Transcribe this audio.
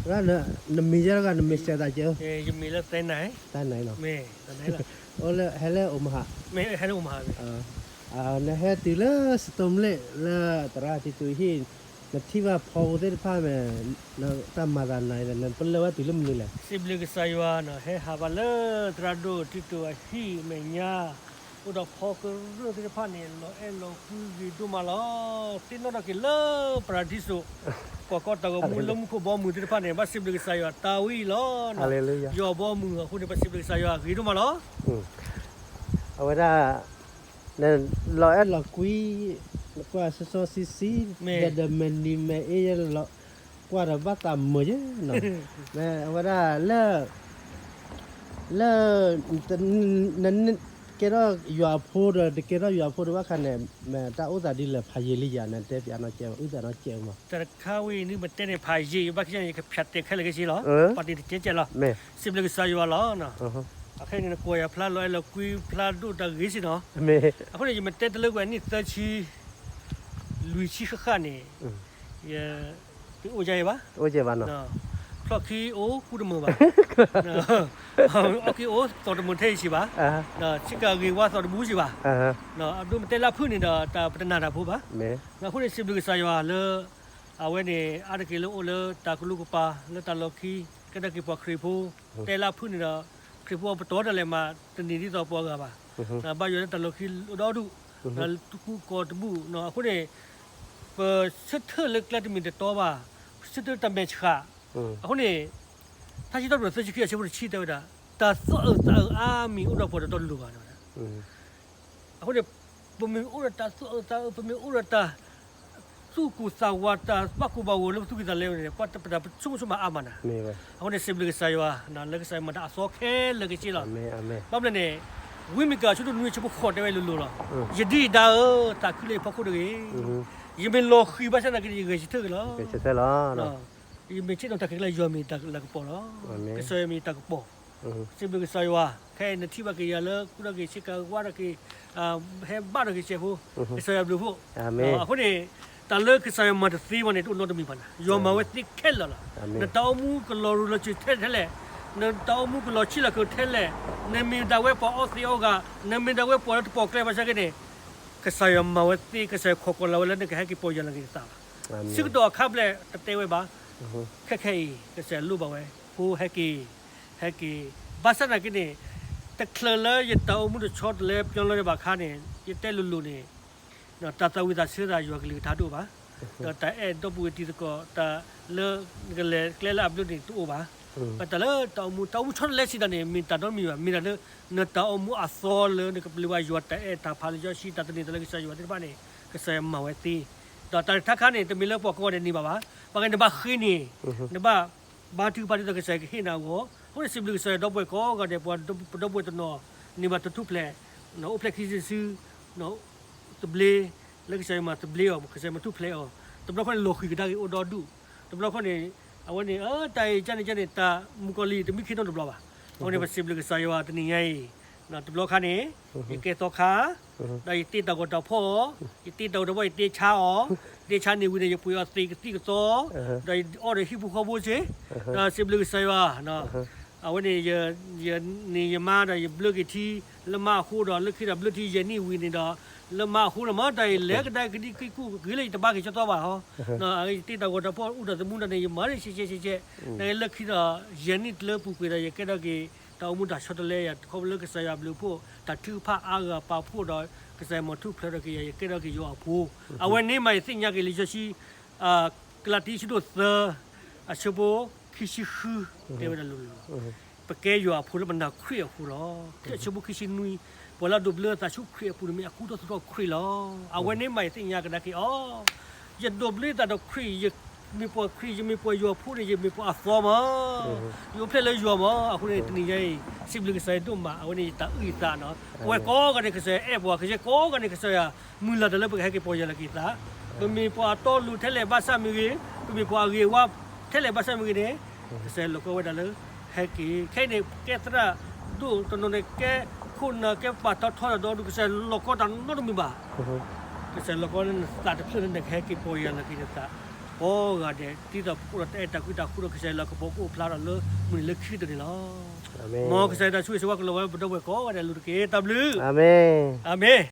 နမံၤယဲတဂၤ နမံၤစဲးသးကဲဧၢ, ယမံၤလၢသဲနၤ, သဲနၤလီၤ, အိၣ်လၢ ဟဲလၢအိမဟါ, ဟဲလၢအိမဟါ, နဟဲတုၤလၢစတိၤမလ့ၣ်လၢသရၣ်တံတူးဟံၣ်, နထံၣ်ဘၣ်ဖီဖိသ့ၣ်တဖၣ်မ့ၢ် တၢ်မၤသးနၤအံၤ နပလၢၢ်ဝဲတုၤလၢမနုၤလဲၣ်. စံးဘျုးကစၢ်ယွၤနီၤ, ဟဲဟးဘၣ်လၢသရၣ်ဒိၣ်တံတူးအဟံၣ်အမဲာ်ညါ, အိၣ်ဒီးဖီကရၢၢ်သ့ၣ်တဖၣ်န့ၣ် လီၤအဲၣ်လီၤကွံဂ့ၤဒိၣ်မးလီၤ. သ့ၣ်နီၣ်ထီၣ်က့ၤလၢပရၤဒံစူး, ကွၢ်ကီတၢ်ဂီၤမူလၢမူခိၣ်ဘီမုၢ်သ့ၣ်တဖၣ်န့ၣ် ဘၣ်စံးဘျုးကစၢ်ယွၤတၢ်ဝံၤလီၤ. ယွၤဘီမုၢ်အဃိန့ၣ် ဘၣ်စံးဘျုးကစၢ်ယွၤဂ့ၤဒိၣ်မးလီၤ. အဝဲဒၣ် နလီၤအဲၣ်လီၤကွံ, နကွၢ်စီစီဆှံဆှံ, ဒီးမဲာ်နံၤမဲာ်အ့ယဲလီၤ, ကွၢ်ဒီးဘၣ်သးမုာ်ယဲနီၤ, မ့ၢ်အဝဲဒၣ်လၢ လၢ နကဲထီၣ်ယွၤအဖိဒီး တကဲထီၣ်ယွၤအဖိတဘၣ်ခါန့ၣ် မ့ၢ်တၢ်အိၣ်သးဒ်လဲၣ် ဖးယံာ်လံယၤ နတဲပၠးနီၢ်ကဲ အုၣ်သးနီၢ်ကဲမး. တၢ်တခါဝဲအံၤ နမ့ၢ်တဲန့ၣ် ဖးယံာ် ဘၣ်ဆၣ်န့ၣ် ယကဖၠးတဲာ်ခဲလၢာ်ခဲဆ့လီၤ, ပှၤတံၤတကဲကဲလီၤ, စံးဘျုးကစၢ်ယွၤလီၤ. အဃိန့ၣ် နကွၢ်ယၤဖျါလီၤအဲၣ်လီၤကွံဖျါဒိၣ်တၢ်ဂ့ၤစ့ၢ်နီၤ. အဃိန့ၣ် ယမ့ၢ်တဲတလၢကွံာ်နံၣ်သၢဆံ လွံၢ်ဆံဃၣ်ဃၣ်န့ၣ် ယ တအိၣ်ယါအံၤဘၣ်, ဖျီၣ်ခံအိၣ်ဃူတမုာ်ဘၣ်, အီၣ်က့ၤအိၣ်သီၣ်တမုာ်ထဲအံၤစံးဘၣ်, ဆ့ကၤဂ့ၤဝါသီၣ်တမုာ်စံးဘၣ်, အဒိမ့ၢ်တဲလၢဖုၣ်န့ၣ်ဒီး တၢ်ပတနာ်တၢ်ဖိဘၣ်. အဃိန့ၣ် စံးဘျုးကစၢ်ယွၤလၢ အဝဲန့ၣ် အါတက့ၢ်လၢအိၣ်လၢတၢ်ကလိကပၤ လၢတၢ်လီၢ်ခံ ကဲထီၣ်က့ၤပှၤခရံာ်ဖိ, တဲလၢဖုၣ်န့ၣ်ဒီး ခရံာ်ဖိပတီၢ်တလဲၤမး တန့ၢ်ဒ်သိးပှၤဂၤဘၣ်, ဘၣ်ယွၤလၢတၢ်လီၢ်ခံအိၣ်ဒီဒူၣ်, တကူကီၢ်တဘူၣ်, အဃိန့ၣ် ပဆၢထၢၣ်လၢကျဲတမ့ၢ်တတီဘၣ်, ပဆၢထၢၣ်လၢတၢ်မဲာ်ဆှး, အဃိန့ၣ် ထါစံးထီၣ်ပတြၢၤသၢဆံခံအဆၢဖိတဆံတဲဝဲဒၣ်, တၢ်သူၣ်အၢသးအၢအါမံၤအိၣ်ဒီးပှၤတတီတလိၤဘၣ်ဝဲဒၣ်. အဃိန့ၣ် ပမ့ၢ်အိၣ်ဒီးတၢ်သူၣ်အၢသးအၢ ပမ့ၢ်အိၣ်ဒီးတၢ်သူၣ်ကိၢ်သးဝး တၢ်ဘၣ်ကိၢ်ဘၣ်ဂီၤလၢပသူၣ်ကံၢ်သးလဲဝဲန့ၣ် ပတၢ်ပတၢ်ဆိကမိၣ်ဆိကမးအါမးနၤ. အဃိန့ၣ် စံးဘျုးကစၢ်ယွၤ လၢကစၢ်ယွၤမၤတၢ်အသီခဲလၢာ်ကစ့လီၤ. ဘၣ်မနုၤလဲၣ်န့ၣ် ဝံမံၤကၤဆၢဒိၣ်နွံဆၢဖိဃိးတဲဝဲလိၤလိၤလီၤ. ယဒံၣ်ယဒါဧၢ, သးခုလၢယဖီခိၣ်တဂ့ၤ. ယမ့ၢ်လီၤဃံၤဘၣ်ဆၣ်သနာ်က့န့ၣ် ယဂဲၤဆၢထၢၣ်က့ၤလီၤ. ယမ့ၢ်ဆ့ၣ်နီၤတၢ်ခဲကျါ ယွၤမ့ၢ်တၢ်လၤကပီၤလီၤ. ကစၢ်ယွၤမ့ၢ်တၢ်ကပီၤ. စံးဘျုးကစၢ်ယွၤ, ခဲအံၤနထံၣ်ဘၣ်က့ၤယၤလၢ ကူထီၣ်က့ၤဆ့ကၤဝါထီၣ်က့ၤ, ဟဲဘၣ်ထီၣ်က့ၤစဲးဖိ, ကစၢ်ယွၤဘျုးဖှိၣ်. အဃိန့ၣ် တၢ်လၢကစၢ်ယွၤမၤတသ့ဘၣ်န့ၣ် တအိၣ်နီတမံၤဘၣ်နၤ, ယွၤမၤဝဲသ့ခဲလၢာ်လီၤ. နတၢ်အိၣ်မူကလီၤရူၤလီၤစၢၤထဲထဲလဲၣ်, နတၢ်အိၣ်မူကလီၤဆံးလီၤခီထဲလဲၣ်, နမ့ၢ်ဒၣ်ဝဲပှၤအီသံးအီဂၤ, နမ့ၢ်ဒၣ်ဝဲပှၤလၢတပိာ်ကျဲဘၣ်ဆၣ်က့န့ၣ်, ကစၢ်ယွၤမၤဝဲသ့, ကစၢ်ယွၤခိးကီးလီၤဝဲလၢနကဟဲက့ၤပီၢ်ယၢ်လီၤက့ၤနသးဘၣ်. ဆၢကတီၢ်အခါဖဲလဲၣ်တတဲဝဲဘၣ်, ခဲခဲအံၤ ကစၢ်ယွၤလိၣ်ဘၣ်ဝဲ, ဖိဟဲက့ၤ, ဟဲက့ၤ, ဘၣ်ဆၣ်သနာ်က့န့ၣ်, တချုးလၢယတၢ်အိၣ်မူတဆီတလဲပညီလၢၤဘၣ်အခါန့ၣ်, ယတဲလိၤလိၤန့ၣ်, တၢ်သၣ်ဝံၤသးဆၢသးယွၤကလုၢ်ကထါတအိၣ်ဘၣ်, ဒီးတၢ်အဲၣ်ဒီပုၢ်ဝဲၢ်တံၤသကိး တၢ်လၢနကလဲၤကျဲလၢအဘျုးန့ၣ်တအိၣ်ဘၣ်. ဘၣ်တၢ်လၢတၢ်အိၣ်မူ တၢ်အိၣ်မူဆီတလဲစံးတၢ်န့ၣ် မ့ၢ်တၢ်နီတမံၤဘၣ်, မ့ၢ်တၢ်လၢ နတၢ်အိၣ်မူအသီလၢနကပျံၤဘၣ်ယွၤတၢ်အဲၣ်တၢ်ဖးလၢယွၤဆံ တၢ်သန့ၤသးလၢကစၢ်ယွၤသ့ၣ်တဖၣ်န့ၣ် ကစၢ်ယွၤမၤဝဲသ့, ဒီးတၢ်တခါခါန့ၣ် တမ့ၢ်လၢပှၤကိးဂၤဒဲးန့ၢ်ဘၣ်ဘၣ်, ဘၣ်ဃးနဘၣ်ဃ့န့ၣ်, နဘၣ် ဘါထုကဖၣ်ဒ်သိးကစၢ်ယွၤကဟ့ၣ်နၤအဂီၢ်, အဃိန့ၣ်စံးဘျုးကစၢ်ယွၤဒီပုၢ်ဝဲၢ်ကိးဂၤဒဲး ပှၤပဒီပုၢ်ဝဲၢ်တနီၤ န့ၢ်ဘၣ်တထူၣ်ဖျဲး, အိၣ်ဖျဲၣ်ခံစုတစု, သဘျ့, လၢကစၢ်ယွၤမၤသဘျ့အီၤ ကစၢ်ယွၤမၤထူၣ်ဖျဲးအီၤ, တဘျီခီန့ၣ်လီၤဃံၤကဒါက့ၤအိၣ်ဒီဒူၣ်, တဘျီခီန့ၣ်, အဝဲန့ၣ် တၢ်အံၤကန့ၣ်ကန့ၣ် တၢ်မုၣ်ကီၤလံၢ်တမံခ့နီတဘျီဘၣ်, အဃိန့ၣ်ပစံးဘျုးကစၢ်ယွၤတနံၤညါအံၤ, တဘျီခါန့ၣ်, ယကဲသီခါ, ဒီးယတ့တၢ်ဂီၤတၢ်ဖီၣ်အီၤ, ယတ့တၢ်ဂီၤတၢ်ဖီၣ်အီၤ ယတ့ဆါအီၤ, တ့ဆါန့ၢ်ဝံၤန့ၣ် ယပှ့ၤအီၤသ့ၣ်ကသံၣ်ကသီ, ဒီးယအီၣ်ဒီးဟံၣ်ဖိဃီဖိစ့ၢ်, ဒီးစံးဘျုးကစၢ်ယွၤ, အဝဲန့ၣ်, ယန့ၣ်ယမါဒီးယဘျၢက့ၤထံလၢမါအဃိဒီး လၢခံဒီးဘျၢထံယဲၢ်နံၣ်ဝံၤန့ၣ်ဒီး, လၢမါအဃိလီၤမး တၢ်အံၤလဲၤကဒါကဒံက့ၤကူၣ်ဂ့ၤလၢယတဘါက့ၤကၠီသီဘၣ်ဟီ, ယတ့တၢ်ဂီၤတၢ်ဖီၣ်အီၤ အူတၢ်သမူတၢ်န့ၣ် ယမၤန့ၣ် ဆဲးဆဲးဆဲးဆဲး, နလၢခံဒီး ယဲၢ်နံၣ်တလၢပူၤကွံာ်ဒီး ယကဲထီၣ်က့ၤ တၢ်အိၣ်မူတၢ်ဆီတလဲယၤ ခီဖျိလၢကစၢ်ယွၤဘျုးဖှိၣ် တၢ်ထုကဖၣ်အါဂၤပာ်ဖှိၣ်ဒီး ကစၢ်ယွၤမၤထူၣ်ဖျဲးထီၣ်က့ၤယၤ ယကဲထီၣ်က့ၤယွၤအဖိ, အဝဲန့ၣ်မးယသ့ၣ်ညါက့ၤလံာ်စီဆှံ ကလၤတံ အဆၢဒိၣ်သၢ အဆၢဖိခံဆံဃု တဲဝဲဒၣ်လိၤလိၤလီၤ. ပကဲယွၤအဖိလၢပနာ်ခရံာ်အဃိလီၤ. အဆၢဖိခံဆံနွံ, ပှၤလၢအဒိးဘျၢအသးဆူခရံာ်အပူၤန့ၣ် မ့ၢ်အကူအသီထီၣ်ခရံာ်လီၤ. အဝဲန့ၣ်မးယသ့ၣ်ညါကဒါက့ၤအီၤ, ယဒိးဘျၢသးဒီးခရံာ်, ယမ့ၢ်ပှၤခရံာ်, ယမ့ၢ်ပှၤယွၤဖိန့ၣ် ယမ့ၢ်ပှၤအသီမး, ယအိၣ်ဖျဲၣ်လၢယွၤမး. အဃိန့ၣ် တနံၤညါအံၤ စံးဘျုးကစၢ်ယွၤဒိၣ်မး, အဝဲန့ၣ်ယတၢ်အုၣ်ယသးနီၤ. ပဝဲကိးဂၤန့ၣ် ကစၢ်ယွၤအဲၣ်ပှၤ, ကစၢ်ယွၤကိးဂၤန့ၣ် ကစၢ်ယွၤ မုၢ်လၢ်တၢ်လၢပကဟဲက့ၤပီၢ်ယၢ်လီၤက့ၤသး, ပမ့ၢ်ပှၤအတီအလိၤထဲလဲၣ်ဘၣ်ဆၣ်မ့ၢ်ဂ့ၤ, ပမ့ၢ်ပှၤအဂ့ၤအဝါထဲလဲၣ်ဘၣ်ဆၣ်မ့ၢ်ဂ့ၤန့ၣ်, ကစၢ်ယွၤလီၤကီဝဲဒၣ်လၢ ဟဲက့ၤ, ခဲအံၤန့ၣ် ကဲသရၣ်ဒိၣ်တနီၤန့ၣ် ကဲခိၣ်နၢ် ကဲပှၤထီထီဒီး ဒီဒူၣ် ကစၢ်ယွၤလီၤကီတၢ်နီတမံၤဘၣ်. ကစၢ်ယွၤလီၤကီလၢနသးတဖျၢၣ်လၢနကဟဲက့ၤပီၢ်ယၢ်လီၤက့ၤနသး, ပှၤကိးဂၤဒဲး ဒ်သိးပကအိၣ်ဒီးတၢ်အဲၣ်တၢ်ကွံတၢ်ဃူဒီးကစၢ်ယွၤလၢကပီၤကအိၣ်ဖျါထီၣ်လၢမုၢ်နံၤလၢခံကတၢၢ်န့ၣ်လီၤ. မ်ကစၢ်ယွၤတၢ်ဆိၣ်ဂ့ၤဆိၣ်ဝါကလီၤဝဲပဒီပုၢ်ဝဲၢ်ကိးဂၤဒဲးအလိၤတက့ၢ်. တၢ်ဘျုး, အၤမ့ၣ်.